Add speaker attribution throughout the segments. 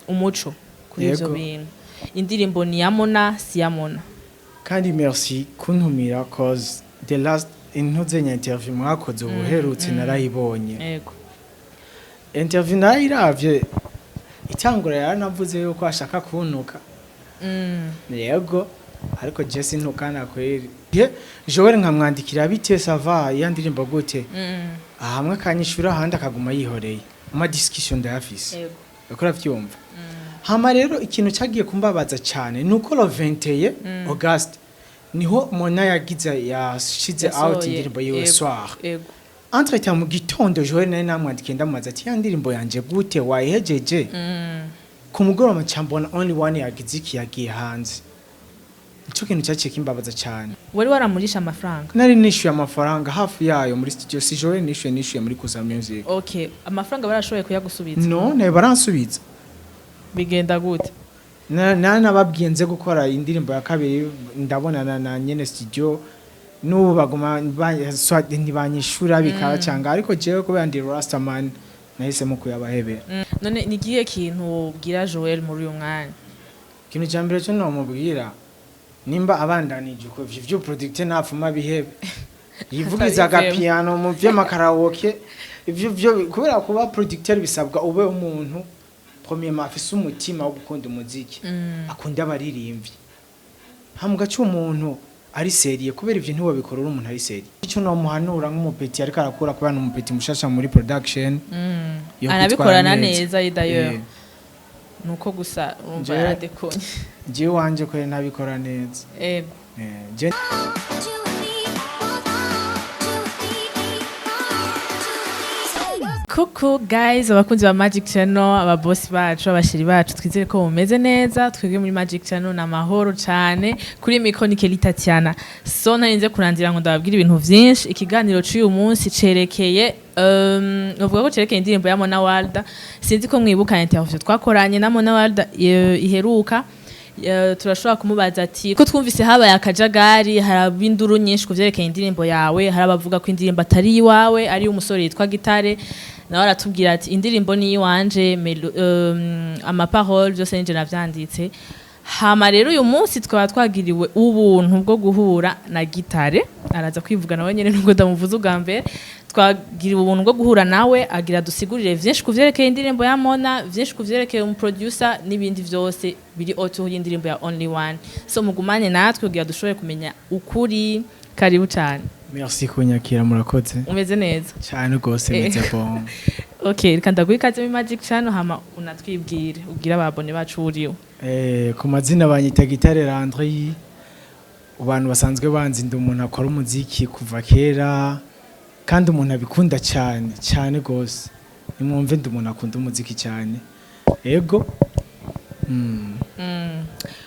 Speaker 1: umuco kuri ivyo bintu. Indirimbo ni ya Mona, si ya Mona?
Speaker 2: Kandi merci kuntumira, cause the last intuzenya interview mwakoze ubuherutse narayibonye. Interview narayiravye, itangura yaranavuze yuko ashaka kuntuka. Yego, ariko je sintukana kweri. Ye Joel nkamwandikira: "Bite, ça va? Ya ndirimbo gute?" Hamwe akanyishura, ahandi akaguma yihoreye. Ama discussion ndayafise. Uko uravyumva. Hama rero ikintu cyagiye kumbabaza cyane nuko le 21 August niho Mona yagize, yashize out
Speaker 1: Yasohoye.
Speaker 2: indirimbo yiwe Soir. Entre temps, mu gitondo Joel nari namwandikiye, ndamubaza ati: "Ya ndirimbo yanje gute, wayihejeje?" Ku mugoroba nca mbona Only One yagize iki, yagiye hanze. Ico kintu cyaciye kimbabaza cyane.
Speaker 1: Wari waramurisha amafaranga?
Speaker 2: Nari nishyuye amafaranga hafi yayo muri studio. Si Joel nishyuye, nishyuye muri Kuza Music.
Speaker 1: Okay, amafaranga barashoboye kuyagusubiza?
Speaker 2: No, nayo baransubiza.
Speaker 1: Bigenda gute?
Speaker 2: Nababwiye nze gukora indirimbo ya kabiri, ndabonana na nyene studio, n'ubu baguma ntibanyishura, bikabacanga. Ariko jewe kubera ndi rastaman, nahisemo kuyabahebera.
Speaker 1: None ni igihe kintu wobwira Joel muri uyu mwanya?
Speaker 2: Ikintu cya mbere cyo nomubwira, nimba abandanije uko ivyo vyo producteur, ntapfuma bihebe, yivugiza
Speaker 1: Atabivemo.
Speaker 2: Agapiano mu vy'ama karaoke, ivyo vyo kubera kuba producteur bisabwa ube umuntu premièrement afise umutima wo gukunda umuziki, akunda abaririmbyi, hama ugaca umuntu ari sérieux, kubera ivyo ntiwabikora uri umuntu ari sérieux. Icyo nomuhanura nk'umu petit ariko arakura, kubera ni umu petit mushasha muri production, yo kwitwara
Speaker 1: Anabikorana
Speaker 2: neza.
Speaker 1: neza d'ailleurs. Nuko gusa urumva yaradekonye.
Speaker 2: Jewe wanje kweri ntabikora neza. Je
Speaker 1: Coucou guys, abakunzi ba Magic Channel, ababosi bacu, aba chéri bacu, twizere ko mumeze neza. Twebwe muri Magic Channel ni amahoro cyane. Kuri micro ni Kelly Tatiana. So ntarinze kurandira ngo ndababwire ibintu vyinshi. Ikiganiro c'uyu munsi cerekeye, novuga ko cerekeye indirimbo ya Mona Walda. Sinzi ko mwibuka interview twakoranye na Mona Walda iheruka. Turashobora kumubaza ati ko twumvise habaye akajagari, haraba induru nyinshi ku vyerekeye indirimbo yawe, hari abavuga ko indirimbo atari iwawe, ari umusore yitwa Gitare. Nawe aratubwira ati indirimbo ni iwanje, ama paroles byose nije navyanditse. Hama rero uyu munsi twaba twagiriwe ubuntu bwo guhura na Gitare. Araza kwivuga nawe nyene, nubwo ndamuvuze ubwa mbere. Twagiriwe ubuntu bwo guhura nawe, agira dusigurire vyinshi ku vyerekeye indirimbo ya Mona, vyinshi ku vyerekeye umu producer n'ibindi vyose biri autour y'indirimbo ya Only One. So mugumane natwe kugira dushobore kumenya ukuri. Karibu cyane.
Speaker 2: Merci kunyakira, murakoze.
Speaker 1: Umeze neza?
Speaker 2: Cyane rwose, meze bon.
Speaker 1: Okay, reka ndaguha ikaze muri Magic Channel, hama unatwibwire, ubwire aba abonnés bacu uriwe.
Speaker 2: Ku mazina banyita Gitare Landry. Abantu basanzwe banzi, ndi umuntu akora umuziki kuva kera, kandi umuntu abikunda cyane cyane gose. Nimwumve, ndi umuntu akunda umuziki cyane, ego.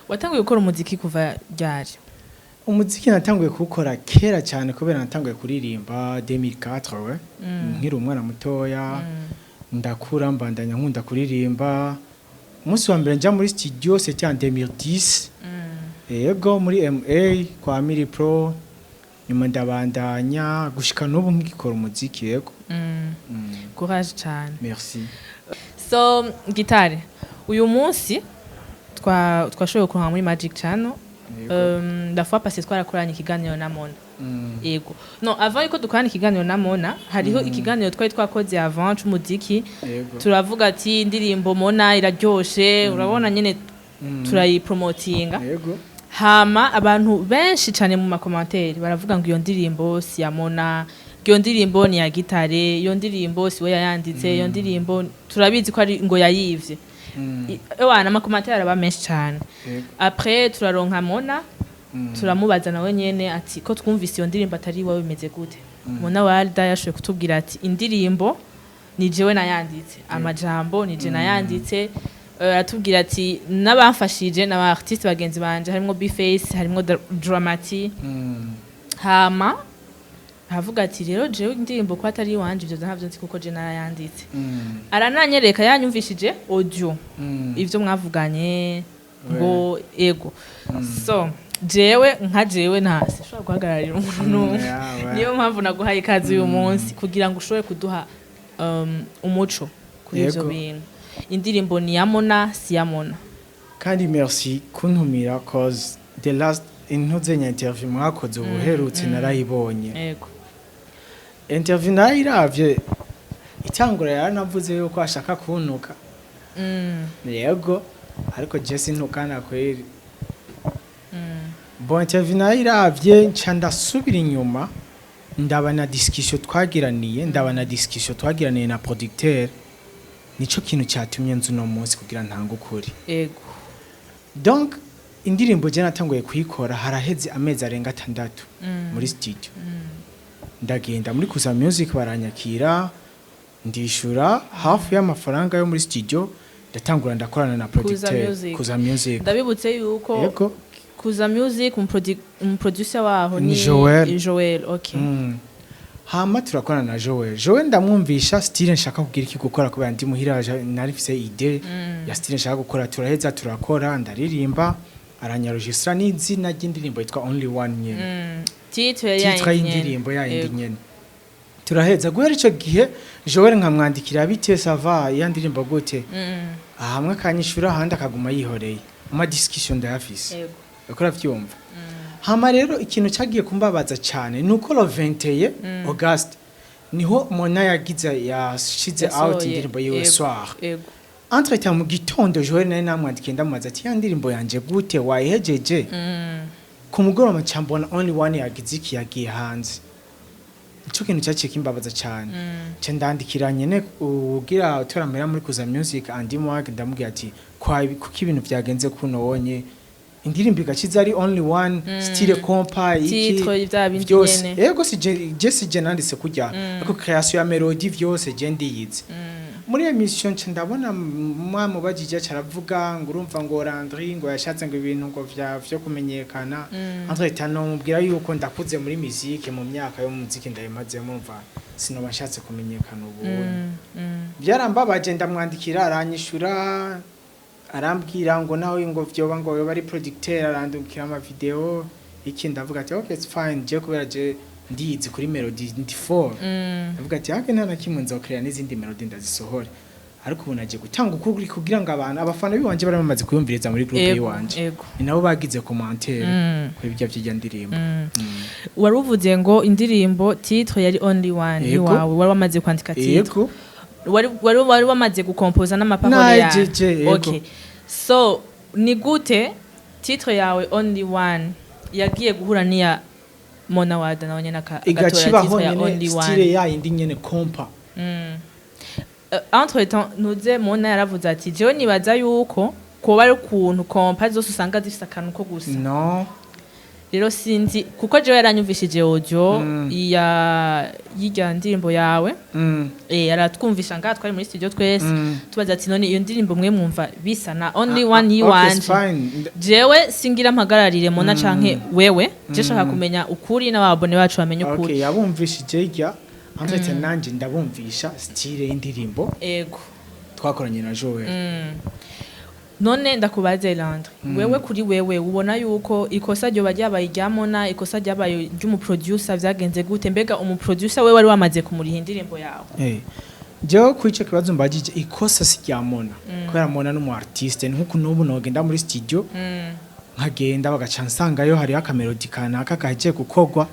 Speaker 1: Watanguye gukora umuziki kuva ryari?
Speaker 2: Umuziki natanguye kuwukora kera cyane, kubera natanguye kuririmba 2004, we nkiri umwana mutoya. Ndakura, mbandanya nkunda kuririmba. Umunsi wa mbere njya muri studio, c'était en 2010, yego, muri MA kwa Miri Pro. Nyuma ndabandanya gushika n'ubu nkigikora umuziki, yego.
Speaker 1: Courage cyane.
Speaker 2: Merci.
Speaker 1: So Gitare, uyu munsi twashoboye kuronka muri Magic Channel. La fois passée twarakoranye ikiganiro na Mona. Yego, no avant yuko dukorana ikiganiro na Mona, hariho ikiganiro twari twakoze avant c'umuziki. Turavuga ati indirimbo Mona iraryoshe, urabona nyene, turayipromotinga. Hama abantu benshi cyane mu ma commentaires baravuga ngo iyo ndirimbo si ya Mona, iyo ndirimbo ni ya Gitare, iyo ndirimbo si we yayanditse, iyo ndirimbo turabizi ko ari ngo yayivye. Ewana, ama commentaires araba menshi cyane. Après turaronka Mona, turamubaza nawe nyene ati ko twumvise iyo ndirimbo atari iwawe, bimeze gute? Mona Walda yashoboye kutubwira ati indirimbo ni jewe nayanditse, amajambo ni je nayanditse. Aratubwira ati n'abamfashije n'aba artiste bagenzi banje, harimwo Bface, harimwo Dramati. Hama aravuga ati rero jewe indirimbo ko atari iwanje, ivyo ntavyo nzi, kuko je narayanditse. Arananyereka, yanyumvishije audio ivyo mwavuganye ngo ego. So jewe nka jewe ntasi ushobora guhagararira umuntu n'umwe.
Speaker 2: Yeah, ouais.
Speaker 1: Niyo mpamvu naguhaye ikaze uyu munsi kugira ngo ushobore kuduha umuco kuri ivyo bintu. Indirimbo ni ya Mona, si ya Mona?
Speaker 2: Kandi merci kuntumira, cause the last intuzenya interview mwakoze ubuherutse narayibonye. Interview narayiravye, itangura yaranavuze yuko ashaka kuntuka. Yego, ariko je sintukana kweri. Bon, interview narayiravye, nca ndasubira inyuma, ndaba na discussion twagiraniye na producteur. Nico kintu cyatumye nzi uno munsi kugira ntange ukuri. Donc indirimbo je natanguye kuyikora haraheze amezi arenga 6 muri studio. Ndagenda muri Kuza Music, baranyakira, ndishura hafi y'amafaranga yo muri studio, ndatangura ndakorana na
Speaker 1: Kuza
Speaker 2: producteur.
Speaker 1: Music.
Speaker 2: Kuza Music.
Speaker 1: Ndabibutse yuko Kuza Music, umuproducer waho
Speaker 2: ni
Speaker 1: ni
Speaker 2: Joel.
Speaker 1: Joel, okay.
Speaker 2: Hama turakorana na Joel. Joel ndamwumvisha style nshaka kugira iki gukora, kubera ndi muhira nari mfise idée ya style nshaka gukora. Turaheza turakora, ndaririmba, aranyaregistra n'izina ry'indirimbo yitwa Only One nyene.
Speaker 1: Titre ya
Speaker 2: titre
Speaker 1: yindi nyene.
Speaker 2: Y'indirimbo ya yindi nyene. Turaheza, guhera ico gihe Joel nkamwandikira: "Bite, ça va, ya ndirimbo gute?" Hamwe akanyishura, ahandi akaguma yihoreye. Ama discussion ndayafise. Uko uravyumva. Hama rero ikintu cyagiye kumbabaza cyane nuko le 21 August niho Mona yagize, yashize out
Speaker 1: Yasohoye.
Speaker 2: indirimbo yiwe Soir. Entre temps, mu gitondo Joel nari namwandikiye, ndamubaza ati: "Ya ndirimbo yanje gute, wayihejeje?" Ku mugoroba nca mbona Only One yagize iki, yagiye hanze. Ico kintu cyaciye kimbabaza cyane. Nca ndandikira nyene ugira utoramera muri Kuza Music, Andy Mwag, ndamubwira ati: "Kwa kuko ibintu vyagenze kuno wonye, indirimbo igakiza ari Only One, style kompa iki
Speaker 1: Titre vya bindi
Speaker 2: vyose."
Speaker 1: nyene.
Speaker 2: Yego, si je nanditse kurya, ariko création ya melody vyose je ndiyizi. Muri émission nca ndabona mwamubajije, caravuga ngo urumva ngo Landry ngo yashatse ngo ibintu ngo vya vyo kumenyekana. Entre temps mubwira yuko ndakuze muri musique, mu myaka yo mu muziki ndayimazemo, mva sinoba nshatse kumenyekana ubu. Byarambabaje. Ndamwandikira, aranyishura, arambwira ngo nawe ngo vyoba ngo yoba ari producteur, arandungikira ama video iki. Ndavuga ati: "Okay, it's fine." Je kubera je ndiyizi kuri melody, ndi fort. Ndavuga ati: "Hake nta na kimwe, nzokrea n'izindi melody ndazisohora." Ariko ubu nagiye gutanga ukuri kugira ngo abantu, abafana biwanje bari bamaze kuyumviriza muri groupe yiwanje, ni nabo bagize commentaire kuri ibyo vy'irya ndirimbo.
Speaker 1: Wari uvuze ngo indirimbo titre yari Only One. Iwawe wari wamaze kwandika titre?
Speaker 2: Yego.
Speaker 1: Wari wamaze gukompoza n'amaparole yawe?
Speaker 2: Nahejeje, yego.
Speaker 1: Okay, so ni gute titre yawe Only One yagiye guhura n'iya Mona Wada, nawe nyene agatora
Speaker 2: igacibaho
Speaker 1: titre ya
Speaker 2: nyene
Speaker 1: Only
Speaker 2: style
Speaker 1: One?
Speaker 2: Yayindi nyene, kompa.
Speaker 1: Entre temps ntuze Mona yaravuze ati: "Jewe nibaza yuko kuba ari ukuntu kompa zose usanga zifise akantu ko gusa."
Speaker 2: No.
Speaker 1: Rero sinzi, kuko jewe yaranyumvishije audio ya y'irya ndirimbo yawe. Aratwumvisha ngaha, twari muri studio twese. Tubaza ati: "None iyo ndirimbo mwe mwumva bisa na Only One
Speaker 2: Okay,
Speaker 1: yiwanje?"
Speaker 2: it's fine.
Speaker 1: Jewe singira mpagararire Mona canke wewe, je shaka kumenya ukuri n'ababone bacu bamenye ukuri.
Speaker 2: Okay, yabumvishije irya, entre temps nanje ndabumvisha style y'indirimbo twakoranye na Joel.
Speaker 1: None ndakubaze Landry, wewe kuri wewe ubona yuko ikosa ryoba ryabaye irya Mona, ikosa ryabaye ry'umuproducer? Vyagenze gute? Mbega umuproducer we wari wamaze kumuriha indirimbo yawe?
Speaker 2: Jewe kuri ico kibazo mbajije, ikosa si rya Mona, kubera Mona n'umu artiste. Ni nkuko n'ubu nogenda muri studio, nkagenda bagaca nsangayo hariho akamelody kanaka kagiye gukorwa,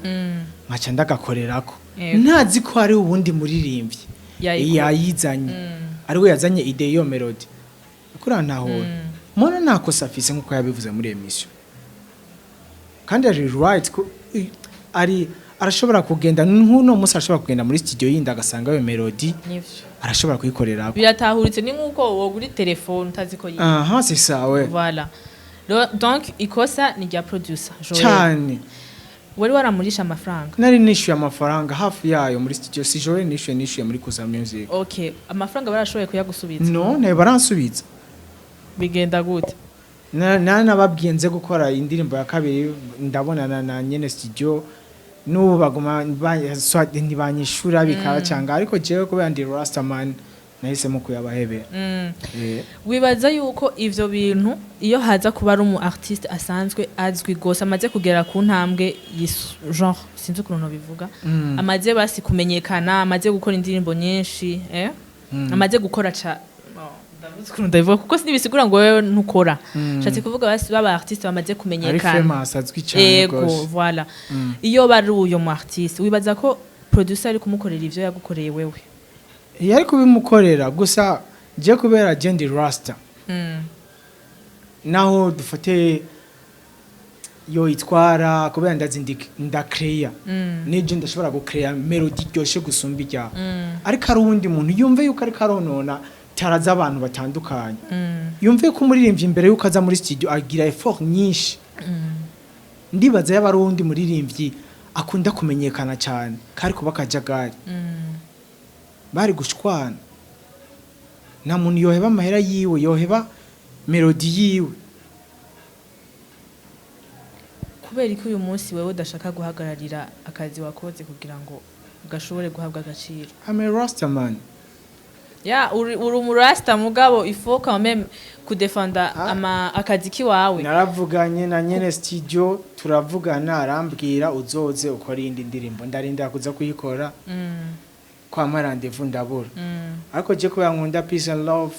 Speaker 2: nkaca ndagakorerako ntazi ko hari uwundi muririmbyi
Speaker 1: Yayikora.
Speaker 2: yayizanye, ari we yazanye idée y'iyo melody. Kurantahura, Mona nta kosa afise nkuko yabivuze muri émission, kandi ari right ari arashobora kugenda nk'uno munsi, arashobora kugenda muri studio yindi agasanga iyo melody,
Speaker 1: Nivyo.
Speaker 2: arashobora kuyikorerako.
Speaker 1: Biratahuritse, ni nkuko wogura telefone utazi ko yiwe.
Speaker 2: Aha, c'est ça, ouais.
Speaker 1: Voilà. Donc ikosa ni rya producer Joel.
Speaker 2: Cyane.
Speaker 1: Wari waramurisha amafaranga?
Speaker 2: Nari nishyuye amafaranga hafi yayo muri studio. Si Joel nishyuye, muri Kuza Music.
Speaker 1: Okay, amafaranga barashoboye kuyagusubiza?
Speaker 2: No, nayo baransubiza.
Speaker 1: Bigenda gute?
Speaker 2: Nababwiye nze gukora indirimbo ya kabiri, ndabonana na nyene studio, n'ubu baguma ntibanyishura, bikabacanga. Ariko jewe kubera ndi rastaman, nahisemo kuyabahebera.
Speaker 1: Wibaza yuko ivyo bintu iyo haza kuba ari umu artiste asanzwe azwi gose, amaze kugera ku ntambwe genre sinzi ukuntu bivuga, amaze basi kumenyekana, amaze gukora indirimbo nyinshi, amaze gukora ca, oh, Ndavuze ukuntu ndabivuga kuko sinibisigura ngo wewe ntukora. Nshatse kuvuga basi baba artiste bamaze
Speaker 2: Ari
Speaker 1: kumenyekana.
Speaker 2: famous, azwi cyane
Speaker 1: Ego.
Speaker 2: rwose.
Speaker 1: Voilà. Iyo bari uyo mu artiste, wibaza ko producer ari kumukorera ivyo yagukoreye wewe?
Speaker 2: Yari kubimukorera, gusa je kubera je ndi rasta, naho dufate yo itwara, kubera ndazi ndakreya, nije ndashobora gukreya melody iryoshe gusumba ijyaho, ariko ari uwundi muntu yumve yuko ariko aronona tara z'abantu batandukanye, yumve ko umuririmbyi imbere yuko aza muri studio agira effort nyinshi. Ndibaza yaba ari uwundi muririmbyi akunda kumenyekana cyane, kari kuba akajagari, bari gushwana. Nta muntu yoheba amahera yiwe, yoheba melody yiwe.
Speaker 1: Kubera ko uyu munsi wewe udashaka guhagararira akazi wakoze kugira ngo gashobore guhabwa agaciro?
Speaker 2: I'm a rasta man.
Speaker 1: Ya, uri umurasta, mugabo il faut quand même kudefenda
Speaker 2: Ah.
Speaker 1: ama akazi kiwawe.
Speaker 2: Naravuganye na nyene studio, turavugana, arambwira uzoze ukora iyindi ndirimbo. Ndarindira kuza kuyikora, kwama rendez-vous ndabura. Ariko je kubera nkunda peace and love,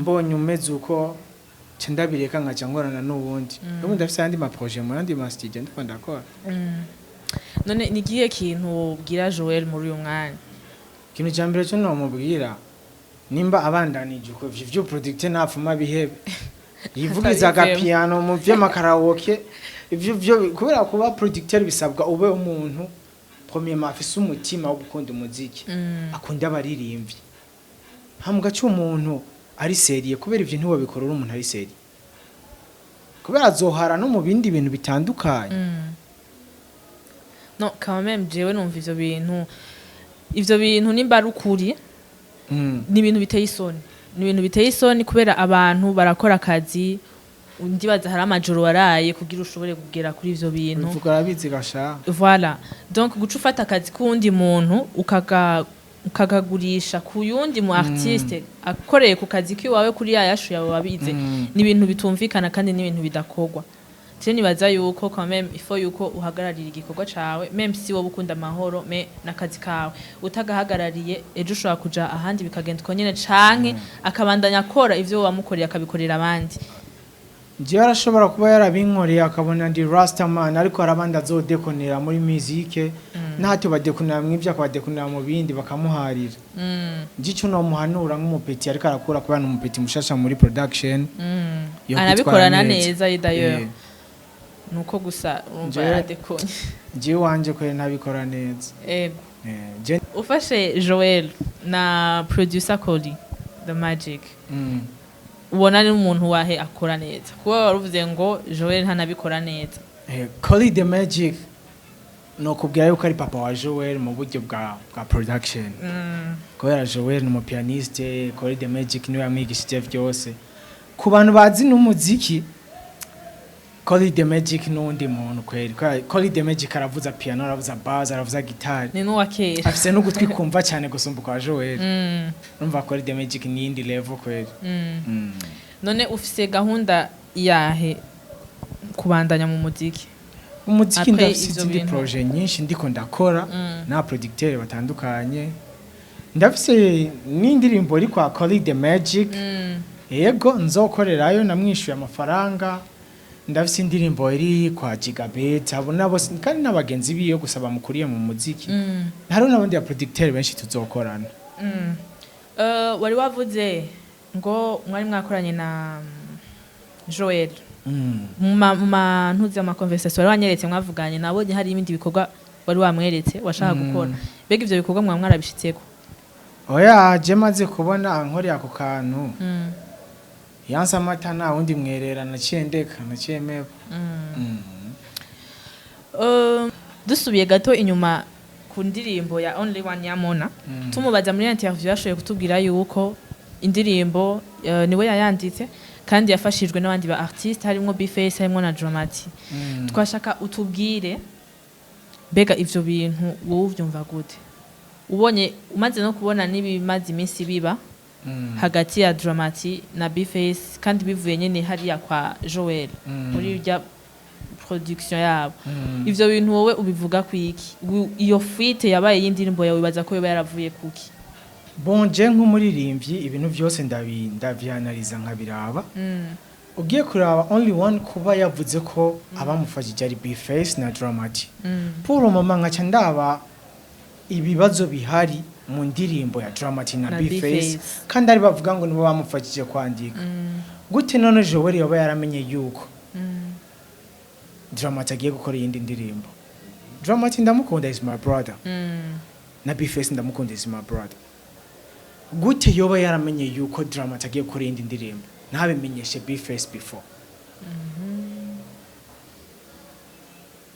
Speaker 2: mbonye umeze uko nca ndabireka, nkaca nkorana n'uwundi. Ubu ndafise ayandi ma projet mu yandi ma studio ndiko ndakora.
Speaker 1: None ni igihe kintu wobwira Joel muri uyu mwanya?
Speaker 2: Ikintu cya mbere cyo nomubwira, nimba abandanije uko ivyo vyo producteur, ntapfuma bihebe, yivugiza
Speaker 1: Atabivemo.
Speaker 2: agapiano mu vy'amakaraoke. Ivyo vyo kubera kuba producteur bisabwa ube umuntu premièrement afise umutima wo gukunda umuziki, akunda abaririmbyi, hama ugaca umuntu ari sérieux, kubera ivyo ntiwabikora uri umuntu ari sérieux, kubera azohara no mu bindi bintu bitandukanye.
Speaker 1: Non, quand même jewe numva ivyo bintu nimba ari ukuri, ni ibintu biteye isoni, ni ibintu biteye isoni, kubera abantu barakora akazi. Ndibaza hari amajoro waraye kugira ushobore kugera kuri ivyo bintu.
Speaker 2: Bivuga arabizi gasha.
Speaker 1: Voilà, donc guca ufata akazi k'uwundi muntu ukakagurisha ku yundi mu artiste akoreye ku kazi k'iwawe, kuri ya yashu yawe wabize, ni ibintu bitumvikana kandi ni ibintu bidakorwa. Je nibaza yuko quand même il faut yuko uhagararira igikorwa cawe, même si wowe ukunda amahoro, mais n'akazi kawe utagahagarariye, ejo ushobora kuja ahandi bikagenda uko nyene, canke akabandanya akora ivyo wamukoreye akabikorera abandi.
Speaker 2: Njyewe arashobora kuba yarabinkoreye akabona ndi rastaman, ariko hari abandi azodekonera muri musique, ntacyo badekonera mw'ibyo, akabadekonera mu bindi bakamuharira. Njye icyo nomuhanura nk'umupeti ariko arakura, kubera ni umupeti mushasha muri production, yo kwitwara
Speaker 1: Anabikorana
Speaker 2: neza.
Speaker 1: neza d'ailleurs. Nuko gusa urumva yaradekonye.
Speaker 2: Njyewe wanje kweri ntabikora neza.
Speaker 1: Ego.
Speaker 2: Eh,
Speaker 1: Ufashe Joel na producer Cody the Magic, ubona ari umuntu wahe akora neza? Kuba waruvuze ngo Joel ntanabikora neza.
Speaker 2: Cody the Magic nokubwira yuko ari papa wa Joel mu buryo bwa production, kubera Joel ni umupianiste, Cody the Magic niwe yamwigishije byose. Ku bantu bazi n'umuziki, Cody the Magic n'uwundi muntu kweri. Kubera Cody the Magic aravuza piano, aravuza bass, aravuza gitari.
Speaker 1: Ni n'uwa kera.
Speaker 2: Afise n'ugutwi kumva cyane gusumba kwa Joel. Urumva Cody the Magic ni iyindi level kweri.
Speaker 1: None ufise gahunda yahe kubandanya mu muziki?
Speaker 2: Umuziki,
Speaker 1: Après
Speaker 2: ndafise
Speaker 1: ivyo
Speaker 2: izindi
Speaker 1: bintu.
Speaker 2: projet nyinshi ndiko ndakora na producteur batandukanye. Ndafise n'indirimbo iri kwa Cody the Magic, yego, nzokorerayo, namwishyuye amafaranga. Ndafise indirimbo iri kwa Gigabit, abo nabo kandi n'abagenzi biyo gusa bamukuriye mu muziki. Hariho n'abandi ba producteur benshi tuzokorana.
Speaker 1: Wari wavuze ngo mwari mwakoranye na Joel mu mantuzi ama conversation wari wanyeretse mwavuganye, nabonye hari ibindi bikorwa wari wamweretse washaka gukora. Mbega ivyo bikorwa mwa mwarabishitseko?
Speaker 2: Oya, je maze kubona ankoreye ako kantu, yanse amata nta wundi mwerera, naciye ndeka, naciye meba.
Speaker 1: Dusubiye gato inyuma ku ndirimbo ya Only One ya Mona, tumubaza muri interview yashoboye kutubwira yuko indirimbo niwe yayanditse kandi yafashijwe n'abandi ba artiste, harimwo Bface, harimwo na Dramati. Twashaka utubwire, mbega ivyo bintu wowe uvyumva gute, ubonye umaze no kubona n'ibimaze iminsi biba hagati ya Dramati na Bface, kandi bivuye nyene hariya kwa Joel, muri rya production yabo? Ivyo bintu wowe ubivuga kwiki? Iyo fuite yabaye y'indirimbo yawe, wibaza ko yoba yaravuye kuki?
Speaker 2: Bon, je nk'umuririmbyi ibintu byose ndavyanaliza nkabiraba. Ugiye kuraba, Only One kuba yavuze ko abamufashije ari B-Face na Dramati, pour le moment nkaca ndaba ibibazo bihari mu ndirimbo ya Dramati na
Speaker 1: Na
Speaker 2: B-Face,
Speaker 1: B-Face.
Speaker 2: kandi ari bavuga ngo nibo bamufashije kwandika. Gute none Joel yoba yaramenye yuko Dramati agiye gukora iyindi ndirimbo? Dramati ndamukunda, is my brother, na B-Face ndamukunda, is my brother. Gute yoba yaramenye yuko Dramati agiye gukora iyindi ndirimbo ntabimenyeshe B-Face before?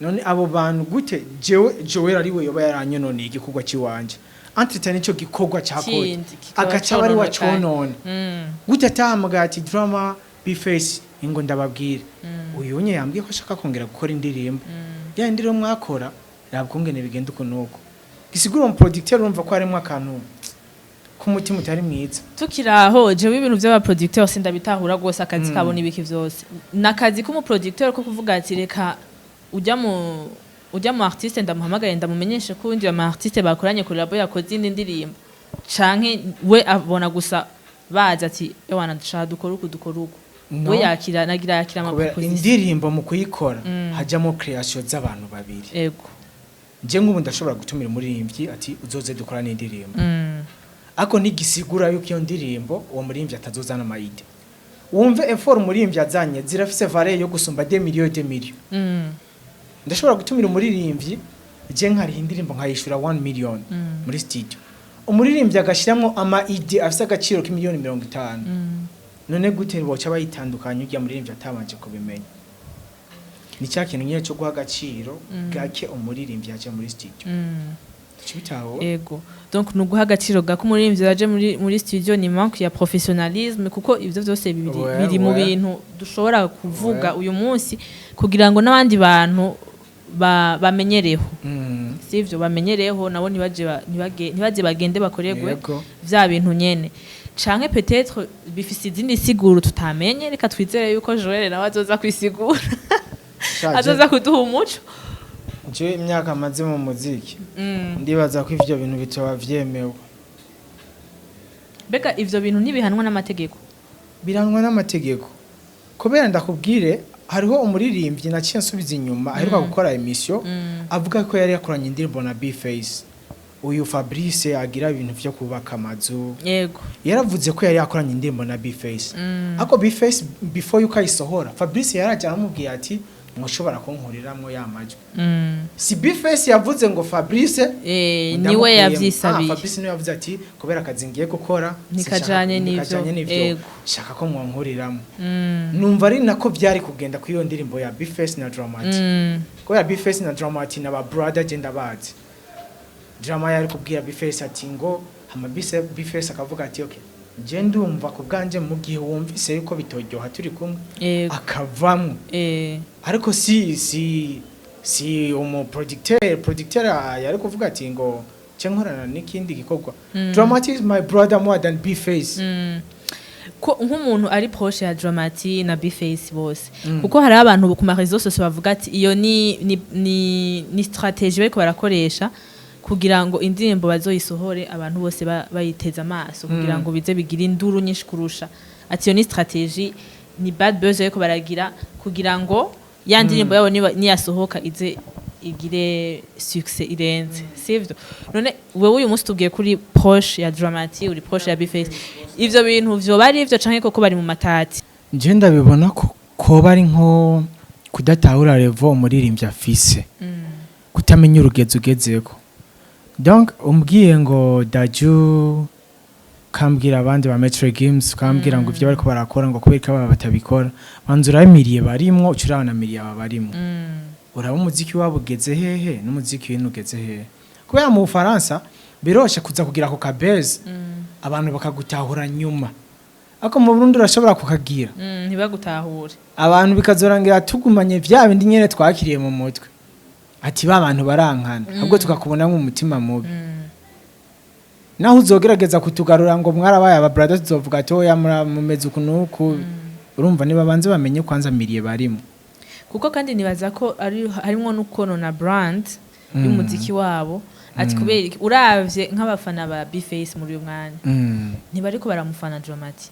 Speaker 2: None abo bantu gute jewe Joel ariwe yoba yaranyononeye igikorwa ciwanje, entre nico gikorwa cyakoze,
Speaker 1: Kindi kikaba
Speaker 2: agaca aba ari
Speaker 1: cononekaye.
Speaker 2: waconona? Gute atahamagaye ati: "Drama, B-Face, ingo ndababwira, uyu nye yambwiye ko ashaka kongera gukora indirimbo ya indirimbo mwakora, rabwo kungene bigenda uko nuko." Gisigura umu producteur urumva ko harimo akantu k'umutima utari mwiza.
Speaker 1: Tukiri aho, jewe ibintu by'abaproducteur sindabitahura rwose, akazi kabo n'ibiki vyose. Nakazi k'umuproducteur ko kuvuga ati: "Reka ujya mu artiste ndamuhamagaye, ndamumenyeshe ko undi mu artiste bakoranye collabo yakoze indi ndirimbo," canke we abona gusa baza ati: "Ewana, dushaka dukora uku, dukora uku"?
Speaker 2: No.
Speaker 1: We yakira nagira yakira ama
Speaker 2: Kubera
Speaker 1: proposition?
Speaker 2: Indirimbo mu kuyikora hajyamo création z'abantu babiri. Nje nk'ubu ndashobora gutumira umuririmbyi ati: "Uzoze dukora n'indirimbo," ariko ntigisigura yuko iyo ndirimbo uwo muririmbyi atazozana ama idées. Wumve effort umuririmbyi azanye zirafise valeur yo gusumba 2 millions, 2 millions. Ndashobora gutumira umuririmbyi, je nkariha indirimbo nkayishura 1 million muri studio, umuririmbyi agashyiramo ama idées afise agaciro k'imiliyoni 50. None gute boca bayitandukanya ujya muririmbyi atabanje kubimenya? Ni cya kintu nyine cyo guha agaciro gake umuririmbyi yaje muri studio. Cibitaho.
Speaker 1: Ego, donc ni uguha agaciro gake umuririmbyi yaje muri studio, ni manque ya professionnalisme, kuko ivyo vyose biri, biri mu bintu dushobora kuvuga uyu munsi kugira ngo n'abandi bantu bamenyereho, sivyo? Bamenyereho nabo ntibaje bagende bakoregwe vya bintu nyene, canke peut-être bifise izindi siguro tutamenye. Reka twizere yuko Joel nawe azoza kwisigura, azoza kuduha umuco.
Speaker 2: Je imyaka maze mu muziki, ndibaza ko ivyo bintu bitoba vyemewe.
Speaker 1: Mbega ivyo bintu ntibihanwa n'amategeko?
Speaker 2: Biranwa n'amategeko, kubera ndakubwire, hariho umuririmbyi naciye nsubiza inyuma aheruka gukora émission, avuga ko yari yakoranye indirimbo na B-Face, uyu Fabrice agira ibintu vyo kubaka amazu. Yaravuze ko yari yakoranye indirimbo na B-Face, ariko B-Face before yuko ayisohora, Fabrice yaraje aramubwiye ati: "Mushobora kunkuriramwo ya majwi." Si B-Face yavuze ngo Fabrice
Speaker 1: niwe
Speaker 2: ndamukuyemo.
Speaker 1: Yavyisabiye.
Speaker 2: Ah, Fabrice niwe yavuze ati: "Kubera akazi ngiye gukora
Speaker 1: Ntikajanye n'ivyo."
Speaker 2: Ntikajanye n'ivyo, shaka ko mwankuriramo. Numva ari nako byari kugenda kuri iyo ndirimbo ya B-Face na Dramati, kubera B-Face na Dramati na ba brother je ndabazi. Drama yari kubwira B-Face ati ngo hama B-Face akavuga ati: "Okay, je ndumva ku bwanje mu gihe wumvise yuko bitoryoha turi kumwe," akavamwo. Ariko si umu producteur yari kuvuga ati ngo cyo nkorana n'ikindi gikorwa. Dramati is my brother more than B-Face.
Speaker 1: Ko nk'umuntu ari proche ya Dramati na B-Face bose, kuko hari abantu ku ma réseaux sociaux bavuga ati iyo ni stratégie bariko barakoresha kugira ngo indirimbo bazoyisohore abantu bose bayiteze amaso, kugira ngo bize bigire induru nyinshi kurusha, ati iyo ni stratégie, ni bad buzz bariko baragira kugira ngo ya ndirimbo yabo niyasohoka ize igire succès irenze, sivyo? None wewe uyu munsi tubwiye kuri proche ya Dramati, uri proche ya B-Face, ivyo bintu vyoba ari ivyo canke koko bari mu matati?
Speaker 2: Nje ndabibona ko koba ari nko kudatahura level umuririmbyi afise, kutamenya urugezo ugezeko. Donc umbwiye ngo Daju, ukambwira abandi ba Metro Games, ukambwira ngo ivyo bariko barakora ngo kubera ko aba batabikora, banza urabimiriye barimwo, uca urabona miriye aba barimwo, uraba umuziki wabo ugeze hehe n'umuziki w'ino ugeze hehe. Kubera mu Bufaransa biroshe kuza kugira ako kabeze, abantu bakagutahura nyuma, ariko mu Burundi urashobora kukagira,
Speaker 1: ntibagutahure.
Speaker 2: Abantu bikazorangira tugumanye vya bindi nyene twakiriye mu mutwe, ati ba bantu barankana, ahubwo tukakubona nk'umutima mubi. Naho uzogerageza kutugarura ngo mwarabaye aba brothers, tuzovuga ati: "Oya, mumeze uku nuku." Urumva, niba banze bamenye kwanza miriye barimo.
Speaker 1: Kuko kandi nibaza ko ari harimwo n'ukonona brand. y'umuziki wabo, ati kubera iki? Uravye nk'abafana ba B-Face muri uyu mwanya, ntibariko baramufana Drama-T,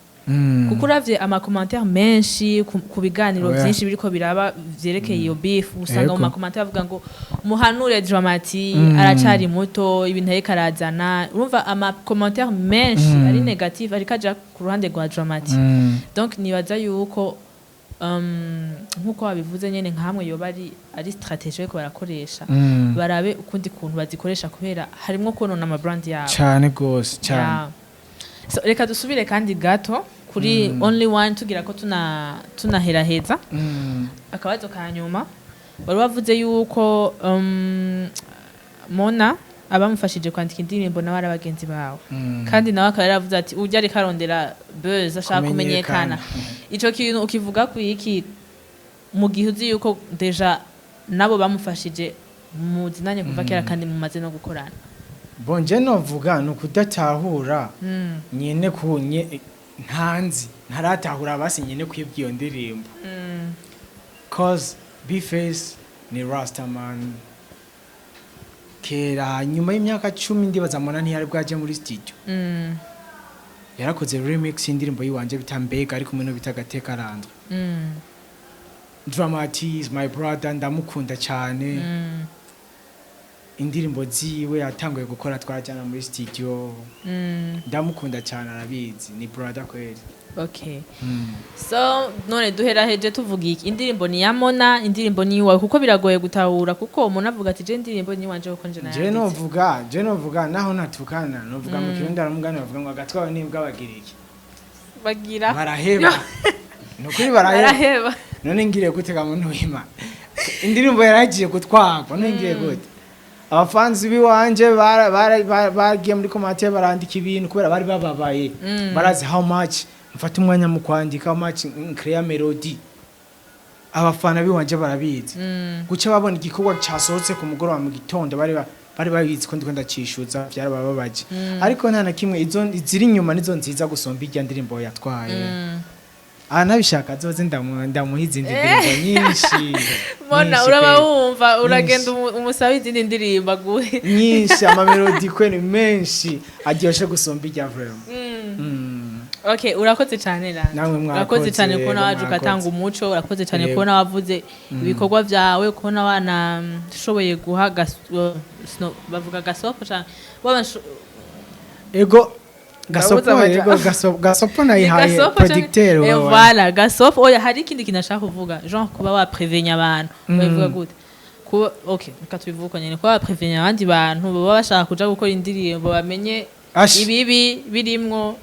Speaker 1: kuko uravye ama commentaires menshi ku biganiro vyinshi biriko biraba vyerekeye iyo beef, usanga mu ma commentaires bavuga ngo muhanure Drama-T, aracari muto, ibintu ariko arazana. Urumva ama commentaires menshi ari négatif, ariko aja ku ruhande rwa Drama-T. Donc nibaza yuko nkuko wabivuze nyene, nkamwe yoba ari stratégie bariko barakoresha, barabe ukundi kuntu bazikoresha, kubera harimwo konona ama brand yabo.
Speaker 2: Cane gose, cane.
Speaker 1: Yeah. So, reka dusubire kandi gato kuri Only One, tugira ko tunaheraheza. Akabazo ka nyuma, wari wavuze yuko Mona abamufashije kwandika indirimbo nawe ari abagenzi bawe, kandi nawe akaba yaravuze ati ujya ariko arondera buzz, ashaka kumenyekana.
Speaker 2: Kumenyekana.
Speaker 1: Ico kintu ukivuga ku iki, mu gihe uzi yuko déjà nabo bamufashije muzinanye kuva kera kandi mumaze no gukorana?
Speaker 2: Bon, je novuga ni ukudatahura nyene ku ntanzi ntaratahura basi nyene kwibwa iyo ndirimbo, cause B-Face ni Rastaman kera, nyuma y'imyaka 10 ndibaza Mona ntiyari bwaje muri studio. Yarakoze remix y'indirimbo yiwanje bita Mbega, ari kumwe no bita Gateka Randre. Drama-T is my brother, ndamukunda cyane. Indirimbo ziwe yatanguye gukora twarajyana muri studio. Ndamukunda cyane, arabizi, ni brother kweli.
Speaker 1: Okay, so none duhera heje tuvuga iki? Indirimbo ni ya Mona, indirimbo ni iwawe? Kuko biragoye gutahura, kuko umuntu avuga ati je indirimbo ni iwanje kuko nje
Speaker 2: Je
Speaker 1: nayanditse.
Speaker 2: novuga naho natukana, novuga mu Kirundi aramugani bavuga ngo agatwawe n'imbwa bagira iki?
Speaker 1: Bagira
Speaker 2: Baraheba, ni ukuri baraheba.
Speaker 1: Baraheba.
Speaker 2: None ngiriye gutega muntu w'Imana, indirimbo yaragiye gutwarwa, none ngiye gute? Abafanzi biwanje bagiye muri commentaires barandika ibintu kubera bari bababaye. Barazi how much mfata umwanya mu kwandika, how much nkreya melody. Abafana biwanje barabizi. Guca babona igikorwa casohotse ku mugoroba, mu gitondo bari babizi ko ndiko ndacishuza, byarabababaje. Ariko nta na kimwe, izo ziri inyuma nizo nziza gusumba irya ndirimbo yatwaye. Aha nabishaka azoze ndamuha izindi ndirimbo nyinshi.
Speaker 1: Mona,
Speaker 2: nyinshi
Speaker 1: uraba
Speaker 2: kweli.
Speaker 1: wumva uragenda umusabe izindi ndirimbo aguhe.
Speaker 2: Nyinshi, ama mélodies kweli menshi aryoshe gusumba irya vraiment.
Speaker 1: Okay, urakoze cyane Rand.
Speaker 2: Namwe mwakoze,
Speaker 1: Urakoze cyane kubona waje
Speaker 2: mwakoze.
Speaker 1: ugatanga umuco. Urakoze cyane kubona wavuze ibikorwa byawe, kubona wanashoboye guha bavuga gasopo cyane
Speaker 2: Ego, gasopo.
Speaker 1: Ndabuze amajambo.
Speaker 2: Ego, gasopo nayihaye
Speaker 1: Gasopo
Speaker 2: producteur wewe.
Speaker 1: Voilà, gasopo. Oya, hari ikindi kintu ashaka kuvuga, genre kuba waprevenya abantu. Babivuga gute? Kuba, okay, reka tubivuge uko nyene, kuba waprevenya abandi bantu baba bashaka kuja gukora indirimbo, bamenye
Speaker 2: Ash.
Speaker 1: ibibi birimwo.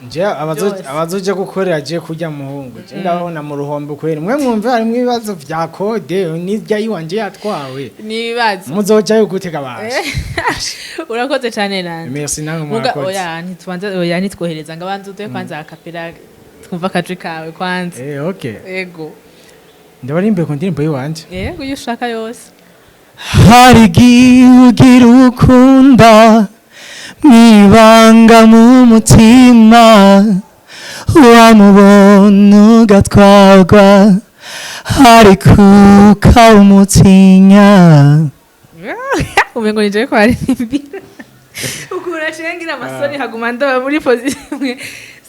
Speaker 2: Nje
Speaker 1: Byose.
Speaker 2: abazoja gukorera je kurya muhungu, je ndabona mu ruhombo kweri. Mwe mwumve harimwo ibibazo vya code n'irya yiwanje yatwawe.
Speaker 1: Nibibazo.
Speaker 2: Muzojayo gutega basha.
Speaker 1: Urakoze cyane Rand.
Speaker 2: Merci, namwe
Speaker 1: Muga
Speaker 2: mwakoze.
Speaker 1: oya, ntitubanza, oya, ntitwohereza ngo abanze uduhe kwanza a cappella, twumva akajwi kawe kwanza.
Speaker 2: Okay.
Speaker 1: Ego.
Speaker 2: Ndabarimbe ku ndirimbo yiwanje.
Speaker 1: Yego, iyo ushaka yose.
Speaker 3: Hari igihe ugira ukunda mwibanga mu mutima, wamubona ugatwarwa, ariko ukawumutinya.
Speaker 1: Umengo nije ko aririmbira ukuntu acengira amasoni, haguma ndaba muri position imwe.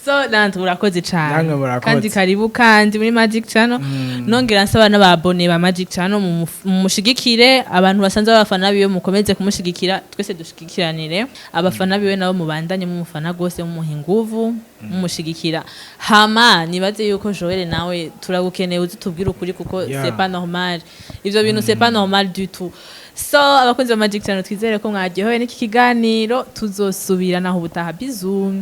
Speaker 1: So Nandi, urakoze cyane.
Speaker 2: Namwe murakoze.
Speaker 1: Kandi karibu kandi muri Magic Channel. Nongera nsaba n'aba abonnés ba Magic Channel mumushigikire, abantu basanzwe abafana biwe mukomeze kumushigikira, twese dushigikiranire. Abafana biwe nabo mubandanye mumufana gose, mumuha inguvu, mumushigikira. Hama nibaze yuko Joel nawe turagukeneye, uzi tubwire ukuri, kuko c'est pas normal ivyo bintu, c'est pas normal du tout. So abakunzi ba Magic Channel, twizere ko mwaryohewe n'iki kiganiro. Tuzosubira naho ubutaha. Bisous.